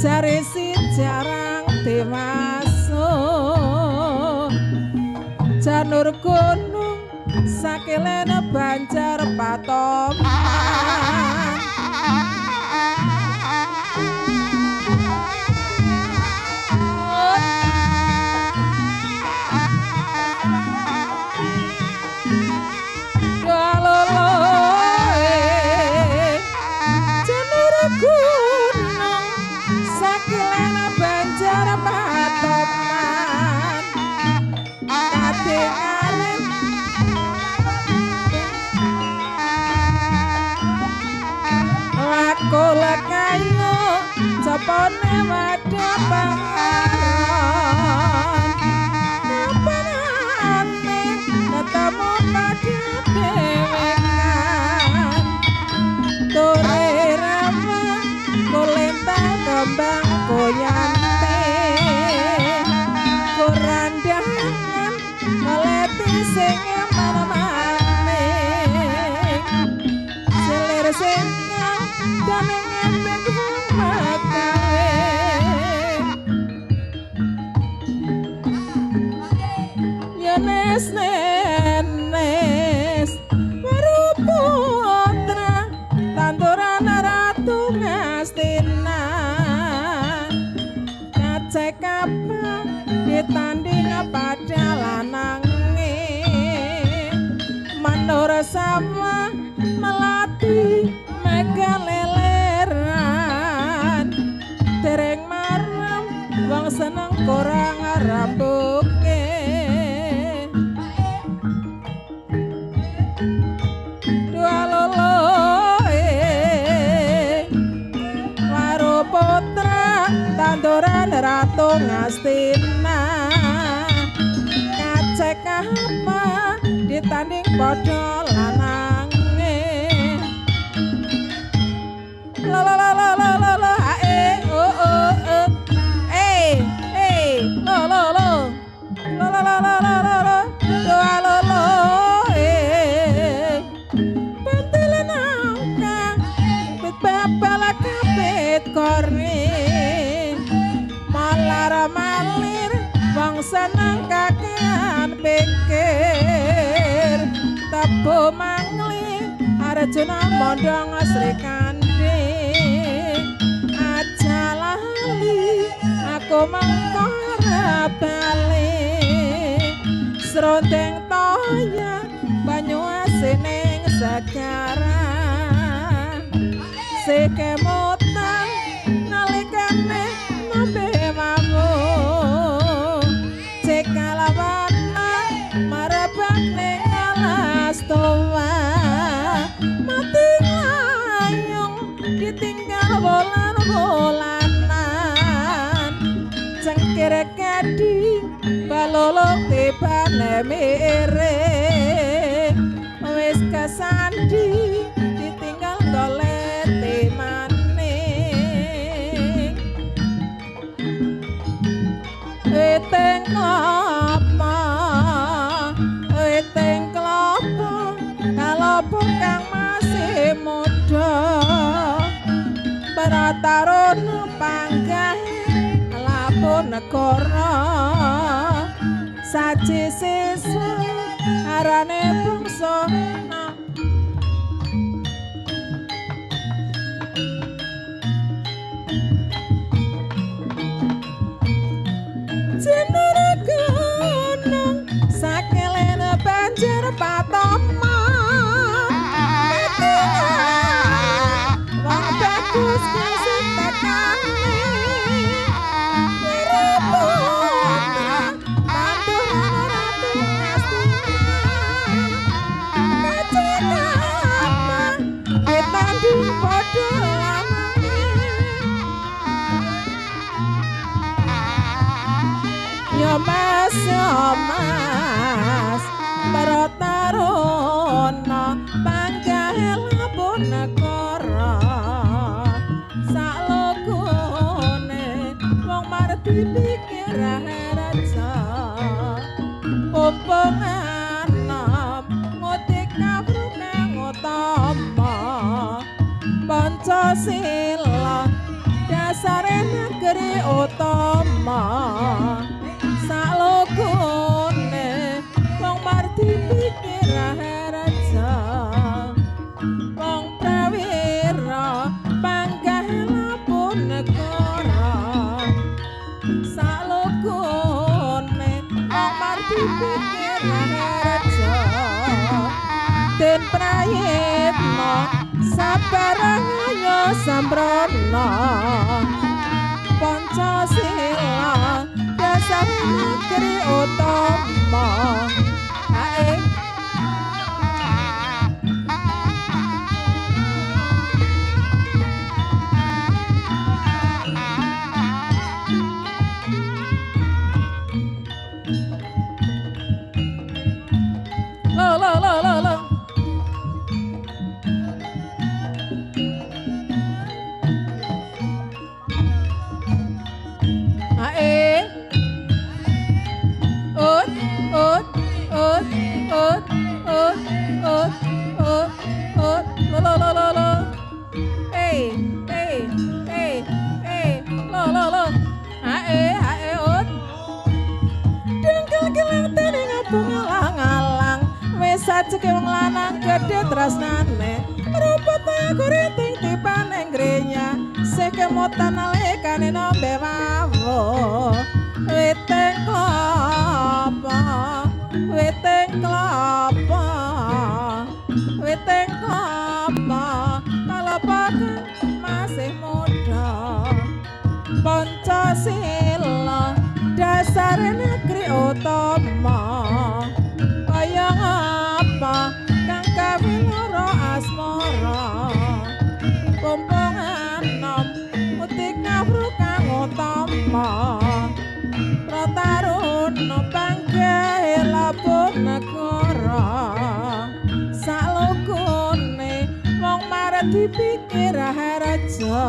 Jare si jarang dewasa janur gunung sakelene banjar patoman. Cepone wadah pangaron kapanane ketemu pada dewekan tore rama kolentang kembang koyante korandangan meleti sing mana-mane selir sing dane ngepek wong makawe yenes nenes baru putra tanduran ratu Ngastina kacek apa ditanding pada lanange manur sama melati megaleleran dereng marem wong seneng kurang rambuke dua lolo waru putra tanduran ratu Ngastina kacek apa ditanding padha lanange la la la la la la la e o o o e e lo lo lo la la la la la la la do lo lo e pentile nangka pit bapala kapit kore malar malir wong seneng kakean pikir tebo mangli Arjuna mondong Srikandi aja lali aku mengko ora bali srondeng toya banyu asining segara sekemutan nalikane nembe mamu cekalawana marebak ning alas towa mati layung ditinggal wolan-wolanan cengkir kedi balolok tibane miring wis kesandi ditinggal golete maning weteng klapa weteng klapa kalopo kang masih muda Brataruna panggah lapo negara saji siswa arane bangsa. Putra Pandu Ratu Astina Kacekapa Pitandu padha lamane. Ya Mas, ya Mas, Barataruna panggahe labuh negara. Saklogone wong mardi pikir raja. Pumpung anom ngutik kawruh kang utama. Pancasila dasare negeri utama. Saklogone wong mardi pikir raja. Wong prawira panggah labuh negara. Saklogone wong mardi pikir raja. Den Prayitna sabar ayo sambrana. Pancasila dasar negeri utama. Ae. Lo lo lo lo lo. Ae. Ut ut ut ut ut ut ut ut. Lo lo lo lo lo. Eh eh eh eh. Lo lo lo. Ae ae ut. Dengkel gelang tene ngabung alang-alang. Wis ajeke wong lanang gedhe tresnane. Rumput aku riting tibane ngrenya. Sih kemutan nalikane nembe wawuh. Weteng klapa, weteng klapa, weteng klapa. Kalapa kang masih muda. Pancasila dasare negeri utama. Kaya ngapa kang gawe lara asmara. Pumpung anom mutik kawruh kang utama. Prataruna panggahe labuh negara. Saklogone wong mardi pikir raja.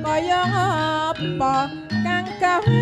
Kaya ngapa kang gawe